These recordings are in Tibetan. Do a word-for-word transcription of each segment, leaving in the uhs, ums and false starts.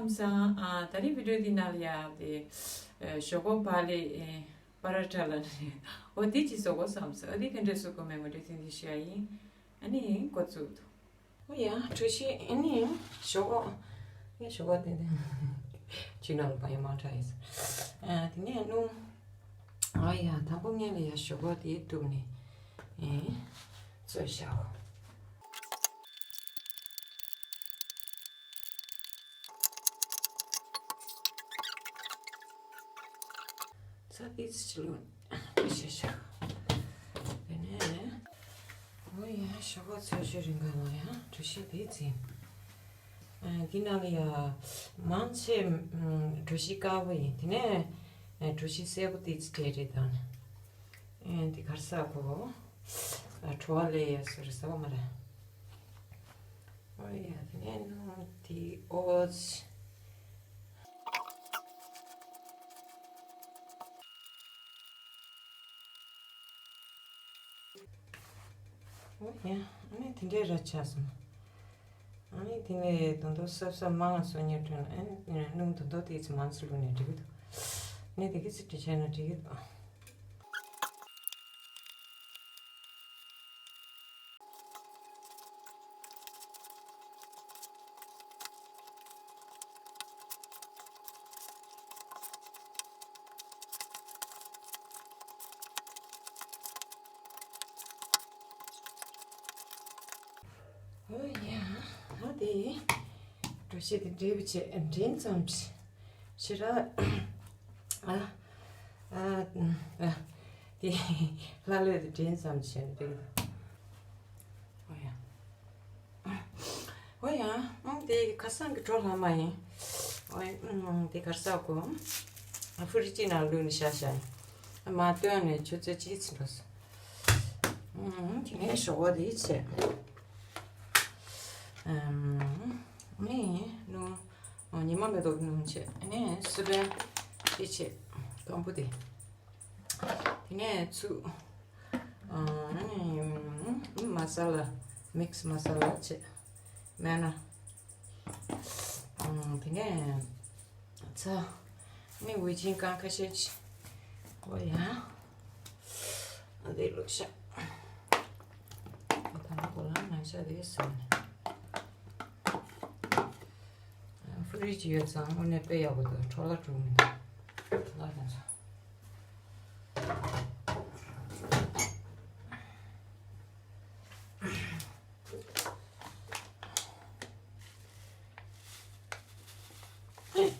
བསམ་སང་ཨ་ད་རིང་བི་ཌིའོ་འདི་ནང་ལ་ཡ་དེ་ཨ་ཞོག་ཁོག་བག་ལེབ་ཨེ་པ་ར་ཊ་ལ་ནི་འོ་དེ་ཅིག་བཟོ་དགོས་བསམ་སོང་། ཨ་དེ་ག་འདྲས་བཟོ་དགོས་མེད་ངོ་སྤྲོད་ཐེངས་འདི་ཞུ་ཡ་ཡིན། ཨ་ནི་འགོ་བཙུགས་འདུག་འོ་ཡ་གྲོ་ཞིབ་ཨ་ནི་ཞོག་ཁོག་ངས་ཞོག་ཁོག་དེ་དེ་ཆུ་ནང་ལ་བག་ཡ་མ་ཕྲ་ཡིན། ཨ་དེ་ནས་སྣུམ། ཨ་ཡ་དང་པོ་ངས་ལ་ཡ་ཞོག་ཁོག་དེ་བཏུབ་ནས་ཨེ་བཙོས་བཞག་ཚ་ཏིས་ཅི་ལོ་ཤ་ཤ། དེ་ནས་འོ་ཡ་ཞོག་ཁོག་ཚོས་ཤོས་རིང་ག་ལ་ཡ་གྲོ་ཞིབ་དེ་འཛིན། འདི་ནང་ལ་ཡ་མང་ཆེ་གྲོ་ཞིབ་དཀར་པོ་ཡིན། དེ་ནས་གྲོ་ཞིབ་སེར་པོ་ཏིས་སྤྲད་རེད་དང་། འདི་གར་ས་གོ་བྲོ་བ་ལས་ཡ་སོ་རེ་ས་བ་མ་རེད། འོ་ཡ་དེ་ནས་ནུ་དེ་ཨོ་ཙི། འོ་ཡ་ཨ་ནི་དེ་འདྲའི་ར་ཆགས་སོང་། ཨ་ནི་དེ་ནས་དོན་དོ་སབ་སབ་མང་ང་སོ་ཉེ་དྲོན་ཨ་ནི་སྣུམ་དོན་དོ་དེ་ཙི་མང་ཙི་བླུགས་ནས་འགྲིག་གི་འདུག་ཨ་ནི་དེ་གི་ཙི་དྲི་ཆ་ན་འགྲིག་གི་འདུག་ཨོ་ཡ། ཨ་དེ་གྲོ་ཞིབ་དེ་འབྲས་བུ་ཆེ་འབྲིང་ཙམ་ཞེ་དྲག་ཨ་ཨ་ཨ་དེ་ལྷ་ལོས་དེ་འབྲིང་ཙམ་བྱས་ནས་འབྲིང་། ཨོ་ཡ། ཨོ་ཡ། ཨང་དེ་ཁ་སང་གི་གྲོ་ལྷག་མ་ཡིན། ཨོ་ཡ། དེ་གར་ས་གོ་ཧྥུ་རི་ཅི་ནང་བླུགས་ནས་བཞག་བཞག་ཡིན། མ་བཏོན་ནས་ཆུ་ཚོད་གཅིག་ཙམ་འགྲོ་སོང་། དེ་ནས་ཞོགས་པ་དེ་བྱས། ཨམ། ནས་སྣུམ། ཉི་མ་མེ་ཏོག་སྣུམ་བྱས། ནས་སི་པན་དེ་བྱས། སྐམ་པོ་དེ། དེ་ནས་ཚུ། ཨམ། མ་ས་ལ། མིག་སི་མ་ས་ལ་བྱས། སྨན་སྣ། ཨམ། དེ་ནས། ཚ། ནི་ཝེ་ཅིན་ཀང་ཁ་ཤས་ཅི། ཨོ་ཡ། ཨ་དེ་ལོ་ཤ། ད་ལྟ་གོ་ལ་ནང་ཤ་དེ་ཟ་ནས། ཧྥུ་རི་ཇི་ཡོད་ཙང་དངོས་གནས་དཔེ་ཡག་པོ་འདུག་འཕྲོ་བརླག་འགྲོ་མི་འདུག་ལ་དང་སོ།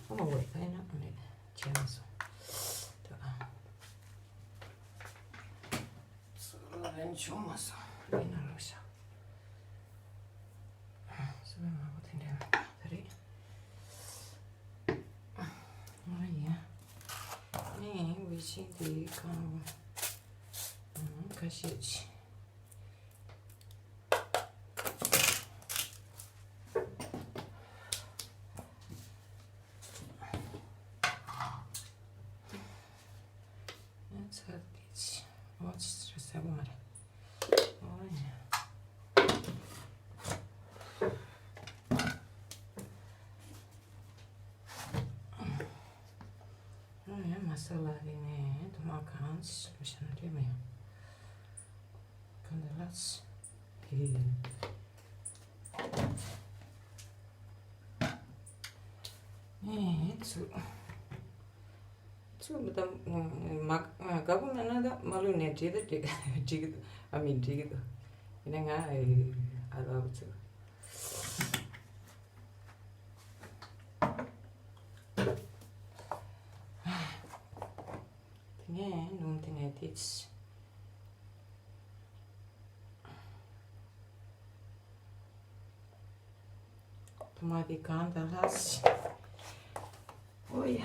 ཨོ་མ་ཝེ་ད་ཡིན་ན་ཨ་ནི་བྱས་མ་སོང་། ད་ཨ། སུ་ལ་རན་བྱུང་མ་སོང་། ཡིན་ན་ལོ་ཤ། སུ་ལ་མ་གོ་དེ་འདྲ་ད་རེད། ཨ་ཡ། ནི་ཝེ་ཤིང་དེ་གང་། ཁ་ཤས་ཅི། ཚ་གི་ཆི། ཨོ་ཆི་ཆི་ར་ས་གོ་མ་རེད། ཨོ་ཡ། ཨོ་ཡ་མ་ས་ལ་རེ་ནས་དུ་མ་གང་ཆི་ཆི་ར་ཤ་ན་རེ་མ་ཡོང་། གང་དུ་ལ་ཆི། ཧེ། ཨེ་ཚུ། ཚུ་མི་དམ་མ་དགའ་པོ་མེད་ན་ད་མ་ལུས་ནས་འགྲིག་ད་འགྲིག་འགྲིག་གི་འདུག་ཨ་མི་འགྲིག་གི་འདུག་ཡིན་ན་ང་ཨེ་ཨ་ལ་བ་ཚུ། དེ་ནས་ནུམ་དེ་ནས་དེ་ཆི། ཐོ་མ་དེ་གང་དང་ལྷག་ཨོ་ཡ།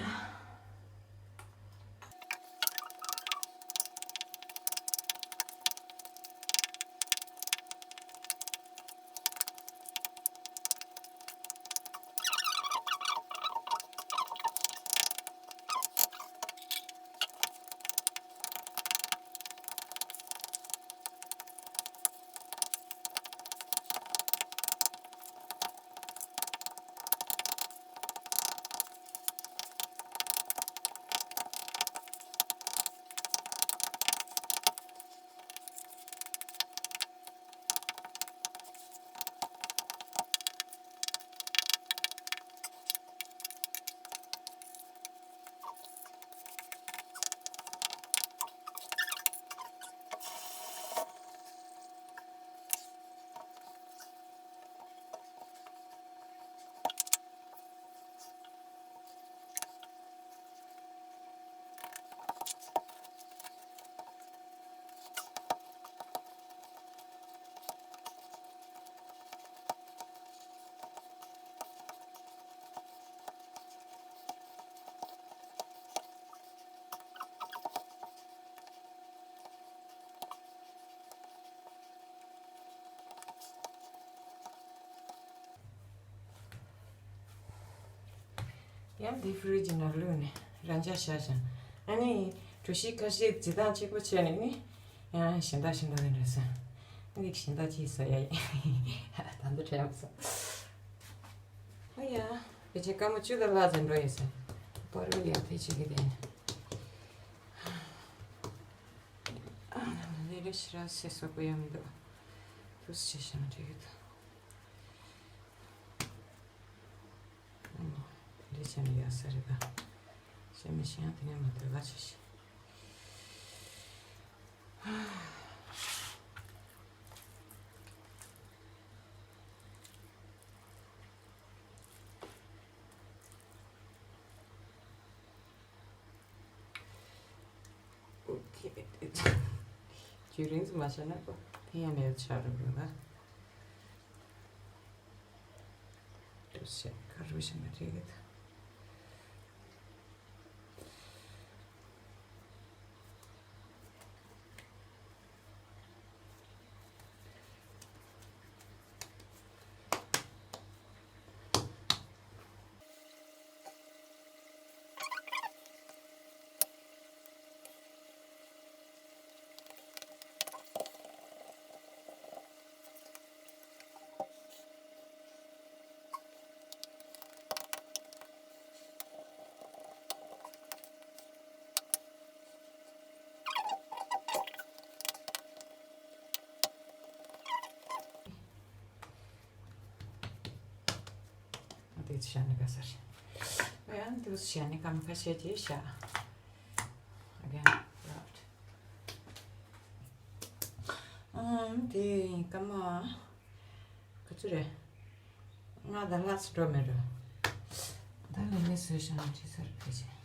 ཡང་འདི་ཕི་རི་ཇི་ནང་བླུགས་ནས་རང་འཇགས་བཞག་ཞིང་། ཨ་ནི་གྲོ་ཞིབ་ཁ་ཤས་བརྗེ་སྟངས་གཅིག་པོ་བྱས་ནས་ནི་ཡང་གཞན་དག་གཞན་དག་ལས་འདྲ་སོང་། ཨ་ནི་གཞན་དག་ཅིག་བཟོ་ཡ་ཡིན། ད་འདི་དྲན་མ་སོང་། ཨ་ཡ། ཕལ་ཆེར་སྐར་མ་བཅུ་དང་ལྷག་ཙམ་འགྲོ་ཡོད་ས། པར་རིས་ཡག་ཐེ་བྱེད་ཀྱི་དེ་ཡིན། ལས་རེ་ཞིག་ར་སེ་སོག་པོ་ཡང་མི་འདུག་ཐུགས་རྗེ་ཆེ་ཞེས་འབྲི་གི་འདུག་འདི་བྱས་ནས་ཡག་ས་རེད་ད། བྱས་མི་ཤེས་ཡང་དེ་ནས་མ་ཐོས་ག་ཆེ་ཞིག་ཁྱོད་རིང་དུ་མ་བྱས་ན་ཁོ་ཕན་ཡང་མེད་ཆགས་རུང་རུང་ལ། ཁ་རུ་ཞིག་མ་རེད། འདི་བྱས་ནས་ག་ས་རེད། ཡང་འདི་བྱས་ནས་སྐར་མ་ཁ་ཤས་ཅིག་བཞག Again, right. ཨམ། དེ་སྐར་མ་ག་ཚོད་རེད། ལྔ་དང་ལྷག་ཙམ་འགྲོ་མེད་འགྲོ། ད་ལས་ལས་བཟོས་བཞག་ན་འགྲིག་ས་རེད་ཕལ་ཆེར།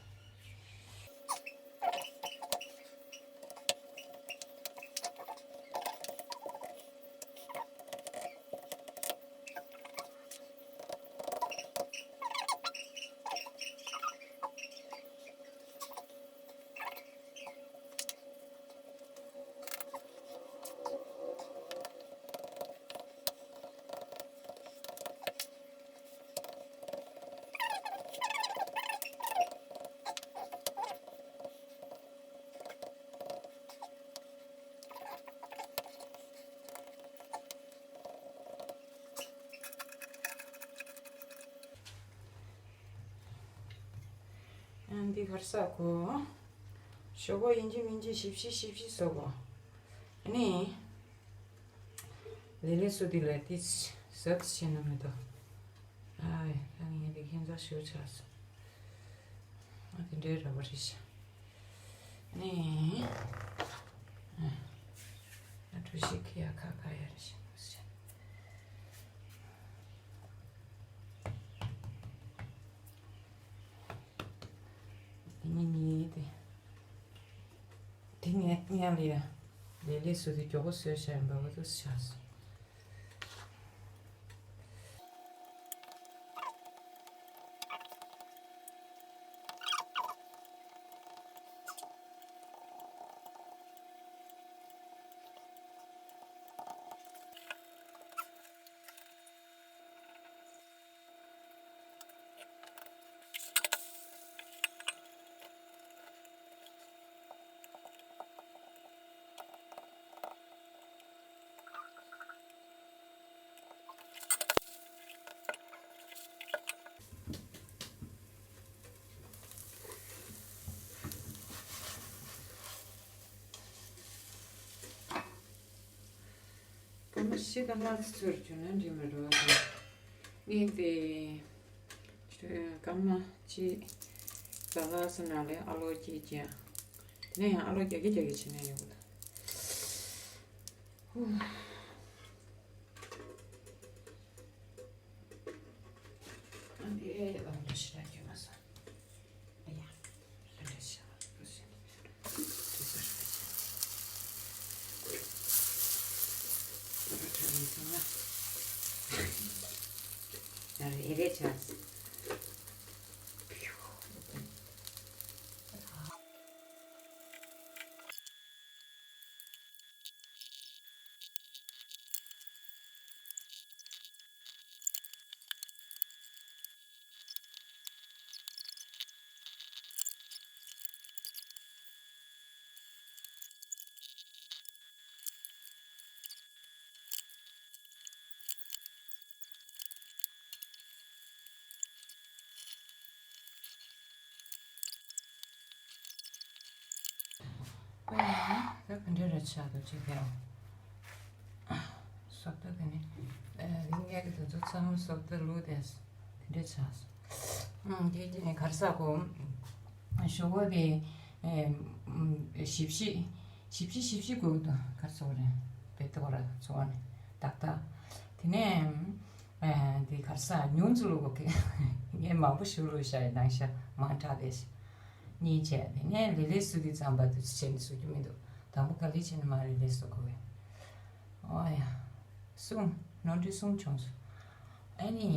ཨ། འདི་གར་ས་གོ། ཞོག་ཁོག་ཡིན་གཅིག་མིན་གཅིག་ཞིབ་ཞིབ་ཞིབ་ཞིབ་བཟོ་གོ། ཨ་ནི། ལས་ལས་སུ་དེ་ལས་དེ་ཟབ་ཆེ་ན་མི་འདུག་ཨ་ཡ། ད་ངས་དེ་ཁྱེད་ཚོ་ཞུ་ཆགས་སོང་། ཨ། དེ་འདྲའི་ར་བ་རེད་ཤག་ནས། ཨ། གྲོ་ཞིབ་ཁི་ཡ་ཁ་ཁ་ཡ་རེ་ཞིག་ཟེར། དེ་ནི་ནི་དེ། དེ་ནས་ཉལ་ལ་ཡ། ལས་ལས་སུ་དེ་མགྱོགས་པོ་བཟོས་བཞག་ཡིན་པ་འོ་དུ་ཆགས་སོང་། སྐར་མ་བཞི་དང་ལྷག་ཙམ་ཚོར་བྱུང་ན་འགྲིག་མ་འགྲོ་བ་དང་། ངས་དེ་སྐར་མ་གཅིག་དང་ལྷག་ཙམ་ནང་ལ་ཨ་ལོ་གཅིག་བརྒྱབ། དེ་ནས་ཡང་ཨ་ལོ་རྒྱག་གི་རྒྱག་གི་བྱེད་ན་ཡོང་གི་འདུག་ཧུ། ཨ་ནི་ཨེ་ལ་འདུ་ཤེས་ར་སྐྱོན་མ་སོང་། ཨ་ཡ། ཨ་འདྲ་ཤ་བ་འདུ་ཤེས་ནི་འདྲ་ས་ར་ཤ། ཨ་འདྲ་མི་ཚང་ན། ཨ་རེ་རེ་ཆགས། ཆགས་འདུག་ཅེས་ཕེ་རོ། སོབ་ཏ་དེ་ནི་རིང་ངེད་ཀྱི་དུས་ཚོད་ཚང་མ་སོབ་ཏ་ལུག་དེ་དེ་འདྲས་ཆགས་སོང་། དེ་གི་ནི་གར་ས་གོ་ཞོག་གོ་དེ་ཞིབ་ཞིབ་ཞིབ་ཞིབ་ཞིབ་ཞིབ་གོ་དུ་གར་ས་གོ་རེད། བེ་ཏོ་ར་ཚོ་བ་ནི་ཏག་ཏག་དེ་ནས་དེ་གར་ས་ཉུང་ཙུ་ལུག་གོ་གི་ངས་མང་པོ་ཞུ་ལུག་ཤ་ཡི་ནང་ཤ་མང་དྲགས་དེ་ཤ། གཉིས་བྱས། དེ་ནས་ལི་ལི་སུ་དེ་ཙམ་པ་དུ་བྱས་ནས་སུ་རྒྱུ་མི་འདུག་དང་པོ་ག་ལི་བྱས་ནས་མ་ལི་ལི་སུ་གོ་བས། ཨོ་ཡ། གསུང་། ནོར་འཁྲུལ་གསུང་བྱུང་སོང་། ཨ་ནི།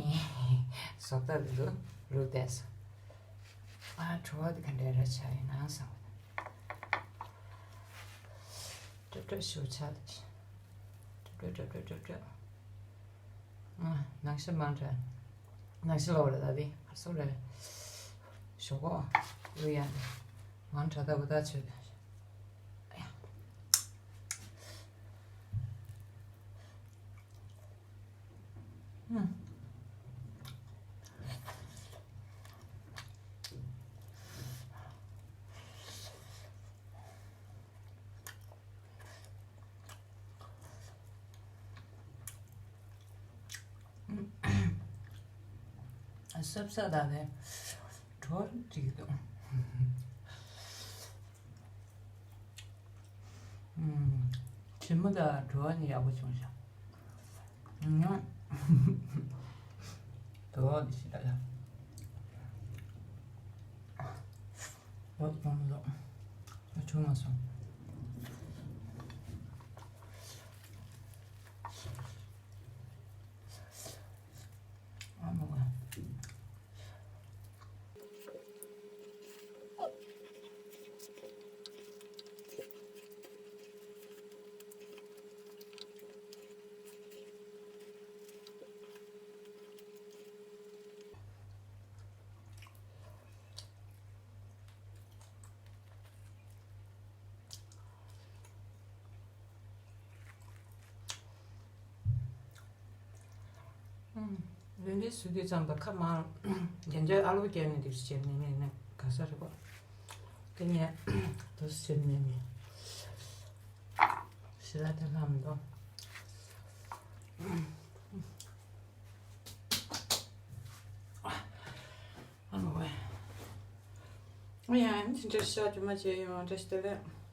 བཟོ་ལྟ་དུ་ལུ་བསྡད་སོང་། ཨ་བྲོ་བ་དེ་ག་འདྲ་ར་ཆགས་ཡིན་ནང་བསམ། ཀྲོབ་ཀྲོབ་ཞུ་ཆགས་དུ། ཀྲོབ་ཀྲོབ་ཀྲོབ་ཀྲོབ་ཀྲོབ་ཀྲོབ། ནང་ཤ་མང་དྲགས། ནང་ཤ་ལོག་རེད་ད་དེ་ཧ་སོ་རེད། ཞོག་གོ་ལུ་ཡ་ནི་མང་དྲགས་ད་བུ་ད་ཆོད། སབ་སབ་དང་ནས་གྲོ་བསྒྲིགས་འདུག་དྲི་མ་དང་གྲོ་བ་ནི་ཡག་པོ་བྱུང་ཤག་དོ་བ་འདི་ཞིག་ལ་ཡག་བྱུང་མི་འདུག་ཨ་བྱུང་མ་སོང་། ཨ་མ་བ། ལན་ལན་སུ་དུས་ཙམ་པ་ཁ་མང་རྒྱན་ཆ་ཨ་ལོ་རྒྱན་ནས་འདིར་བྱས་ནས་ངས་ནས་ག་ས་རེད་པ། དེ་ནས་དུ་བྱས་ནས་ནས་ཞི་ལ་དེ་ལྷམ་དོ། ཨ་མ་ཝེ། ཨ་ཡ་ཨ་ནི་ཅི་འདྲ་ཤ་རྒྱུ་མ་བྱས་ཡོང་བཀྲ་ཤིས་བདེ་ལེགས།